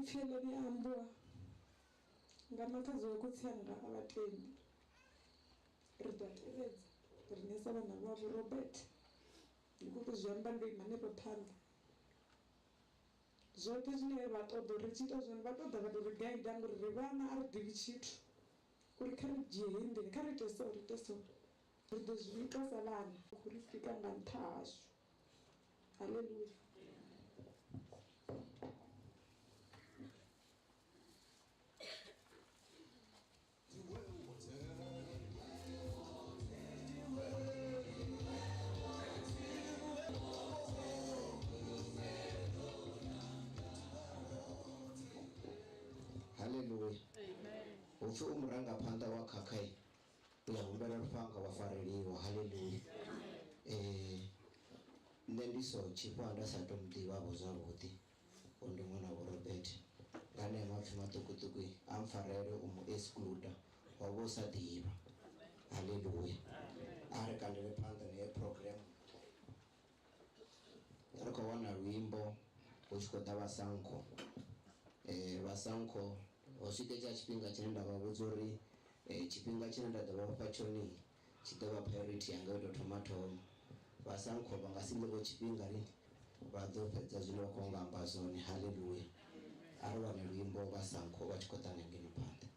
Maipfi ane a ambiwa nga makhadzi wa khotsi anga a vhatendi ri ḓo a tevhedza riṋe sa vhana vhavho. Robert ndi khou tou zwi amba ndo ima hanefha phanḓa, zwoṱhe zwine vha ṱoḓa uri ri tshi ita zwone vha ṱoḓa vha tou ri gaida ngori ri vhana a ri ḓivhi tshithu, uri kha ri dzhie heyi nḓila, kha ri ite so ri ite so, ri ḓo zwi ita sa vhana. Khou ri sika nga nṱha hashu. Haleluya. Haleluya. Upfi u murangaphanḓa wa khakhai u ya humbela lufhanga wa fareliwa. Haleluya. Nṋe ndi so tshifha nda sa to muḓivha vho zwavhuḓi, ndi ṅwana vho Robert. Nga anea mapfi maṱukuṱuku a mpfarele u mu exclude wa vho sa ḓivha. Haleluya. A ri kandele phanḓa na program. Ri khou wana luimbo hu tshi khou ḓa vhasankho. Vhasankho ho swika tshifhinga tshine nda vha vhudza uri tshifhinga tshine nda ḓo vha fha tshone tshi ḓo vha priority yanga yo tou thoma thoma. Vhasankho vha nga si ḽe vho tshifhinga lini, vha ḓo fhedza zwine vha khou nga amba zwone. Haleluya. A ri wane luimbo vhasankho vha tshi khou ḓa nga ngeno phanḓa.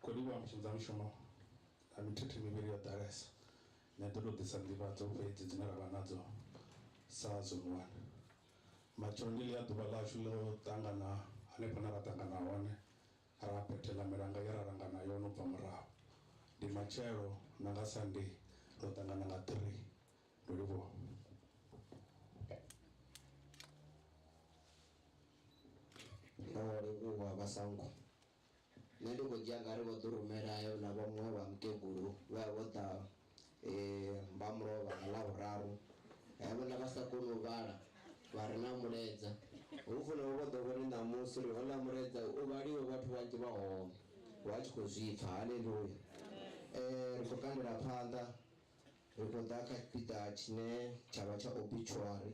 Khou livhuwa mushumo na mithethe mivhili yo ḓalesa. Nṋe ḓo tou ḓisa nḓivhadzo fhedzi dzine ra vha nadzo sa zone 1. Matshelo ndi ḽia ḓuvha ḽashu ḽo ṱangana hanefho na ra ṱangana hone ra phethela milanga ye ra langana yone u bva murahu. Ndi matshelo na nga Sunday ro ṱangana nga 3. Ndo livhuwa. Ndo livhuwa vhasankho. Nṋe ndi khou dzhia ngari vho ḓo rumela na vhaṅwe vha mukegulu vha vho ḓa vha mulovha nga ḽavhuraru. Havhaḽa vha sa koni u vhala vha re na mulaedza, hu funa vho ḓo vhone ṋamusi uri houḽa mulaedza u vhaliwe vhathu vhanzhi vha hone vha tshi khou zwi pfha. Haleluya. Ri khou kandela phanḓa, ri khou ḓa kha tshipiḓa tshine tsha vha tsha obituary,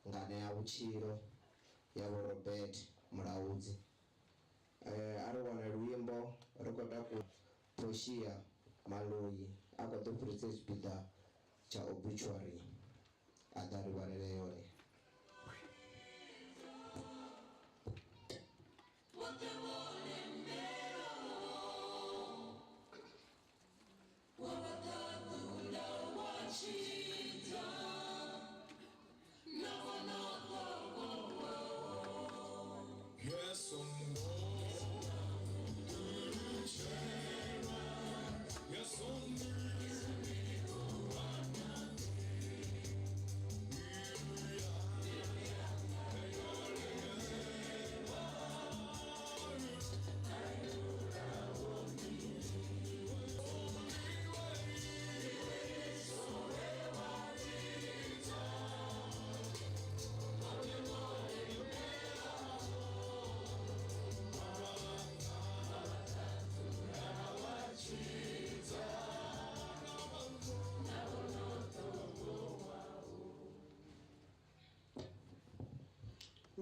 nganea vhutshilo ya vho Robert Mulaudzi. A ri wane luimbo ri khou takuwa Portia Maloyi a khou ḓo fhirisa tshipiḓa tsha obituary a ḓa ri vhalele yone.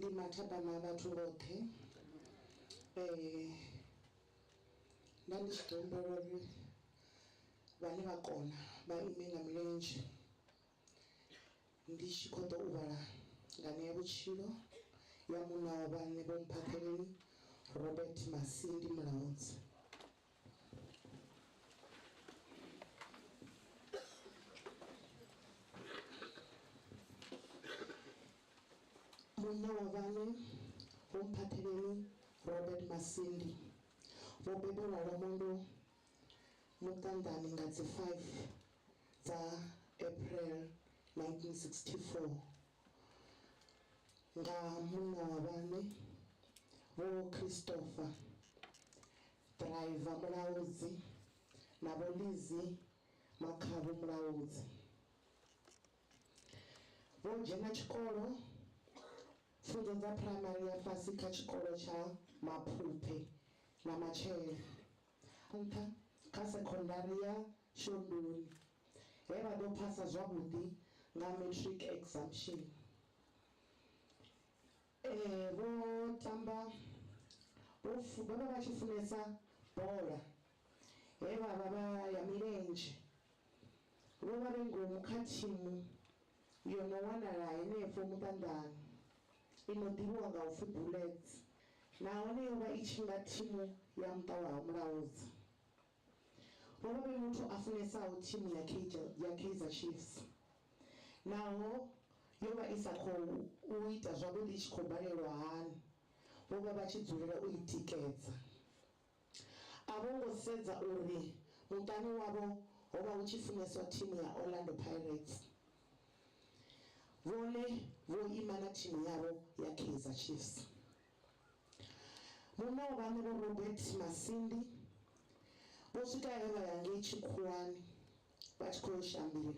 Ndi mathabama vhathu vhoṱhe. Nda ndi tshi ḓo humbela uri vhane vha kona vha ime nga milenzhe. Ndi tshi khou ḓo u vhala nganea vhutshilo ya munna wa vhaṋe Vho Mphatheleni Robert Masindi Mulaudzi. Munna wa vhaṋe Vho Mphatheleni Robert Masindi vho bebelwa Lwamondo Muṱanḓani nga dzi 5 dza April 1964. Nga munna wa vhane Vho Christopher Driver Mulaudzi na Vho Lizzy Makhavhu Mulaudzi. Vho dzhena tshikolo pfunzo dza primary ya fhasi kha tshikolo tsha Maphuphe na Matshele, nṱha kha sekondari ya Shondoni, he vha ḓo phasa zwavhuḓi nga matric exemption. Vho tamba vho vha vha tshi funesa bola, he vha vha vha ya milenzhe. Vho vha vhe ngomu kha thimu yo no wanala henefho Muṱanḓani i no ḓivhiwa nga upfi Bullets, nahone yo vha i tshi nga thimu ya muṱa wa ha Mulaudzi. Vho vha vhe muthu a funesaho thimu ya Kaizer Chiefs, naho yo vha i sa khou u ita zwavhuḓi i tshi khou balelwa hani, vho vha vha tshi dzulela u i tikedza. A vho ngo sedza uri muṱani wavho ho vha hu tshi funeswa thimu ya Orlando Pirates, vhone vho ima na thimu yavho ya Kaizer Chiefs. Munna wa vhaṋe Vho Robert Masindi vho swika he vha ya ngei tshikhuwani vha tshi khou shambila,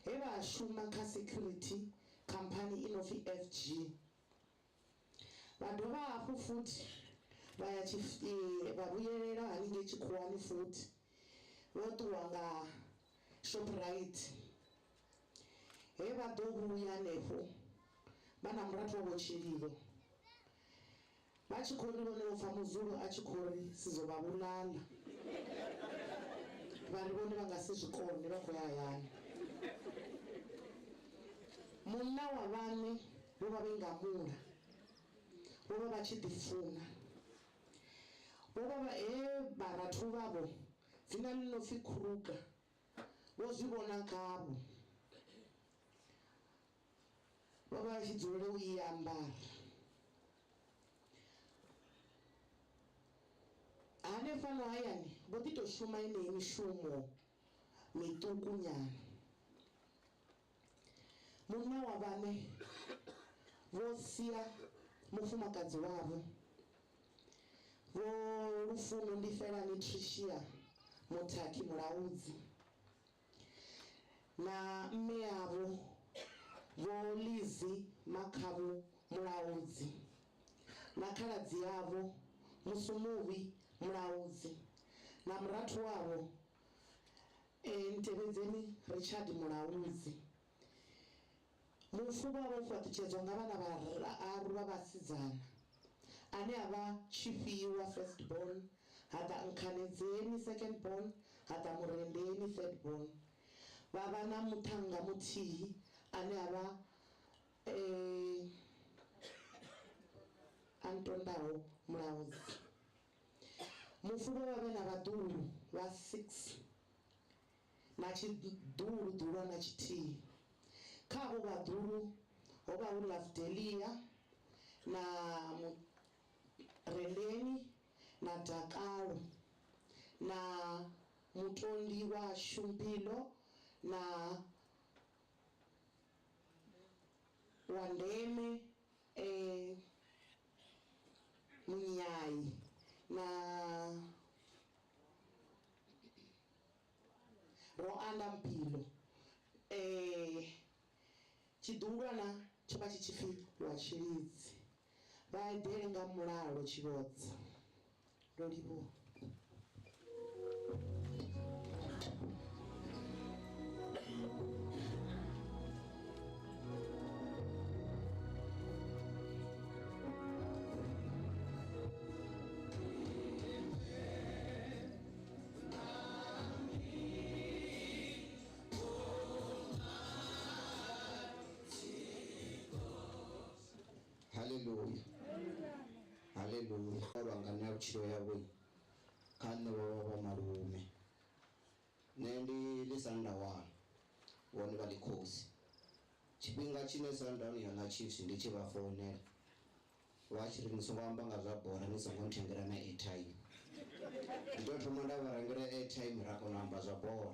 he vha shuma kha security company i no pfi FG. Vha dovha hafhu futhi vha ya vha vhuyelela haningei tshikhuwani futhi, vho ṱuwa nga Shoprite, he vha ḓo vhuya hanefho vha na murathu wavho Tshililo, vha tshi khou ri vhone vho pfa muzulu a tshi khou ri sizo vha vhulala, vha ri vhone vha nga si zwi kone, vha khou ya hayani. Munna wa vhaṋe vho vha vhe nga mula, vho vha vha tshi ḓi funa, vho vha vha he vharathu vhavho dzina ḽi no pfi Kruger vho zwi vhona khavho, vho vha vha tshi dzulela u i ambara. Hanefhano hayani vho ḓi tou shuma yeneyi mishumo miṱuku nyana. Munna wa vhaṋe vho sia mufumakadzi wavho Vho Lufuno Ndifelani Tricia Muthakhi Mulaudzi na mme avho Vho Lizzy Makhavhu Mulaudzi na khaladzi yavho Musumuvhi Mulaudzi na murathu wavho Ntevhedzeni Richard Mulaudzi. Mufu vha vho fhaṱutshedzwa nga vhana vhararu vha vhasidzana, ane a vha Tshifhiwa first born, ha ḓa Nkhanedzeni second born, ha ḓa Murendeni third born. Vha vha na muṱhannga muthihi ane a vha Antondaho Mulaudzi. Mufu vho vha vhe na vhaḓuhulu vha 6 na tshiḓuhulu ḓulwana tshithihi. Kha avho vhaḓuhulu ho vha hu Lovedelia na Murendeni na Dakalo na mutondi washu Mpilo na wa ndeme Munyai na Roanda Mpilo. Tshiḓuhulwana tsho vha tshi tshipfi wa Tshilidzi. Vha eḓele nga mulalo Tshivhodza. Ndo livhuwa. Hallelujah. Hallelujah. Vha nga ṋea vhutshilo yavho kha nṋe vho vha vha malume. Nṋe ndi ḽi Sandawana, vhone vha ḽi khosi. Tshifhinga tshine Sundown ya ḽa Chiefs ndi tshi vha founela, vha tshi ri ni songo amba nga zwa bola, ni songo nthengela na airtime. Ndi tou thoma nda vha rengela airtime ra kona u amba zwa bola.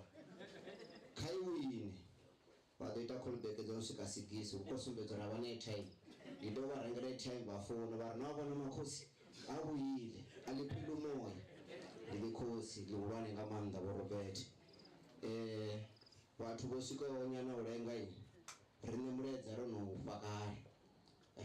Kha i wine vha ḓo ita callback dzo no swika 6 hu khou sumbedza uri a vha na airtime. Ndi tea u vha rengela airtime vha founa vha ri no a vhona makhosi a vhuyile a ḽi pilu moya. Ndi ḽikhosi ḽihulwane nga maanḓa Vho Robert. Vhathu vho swikaho nyana u lenga riṋe mulaedza ro no fha kale.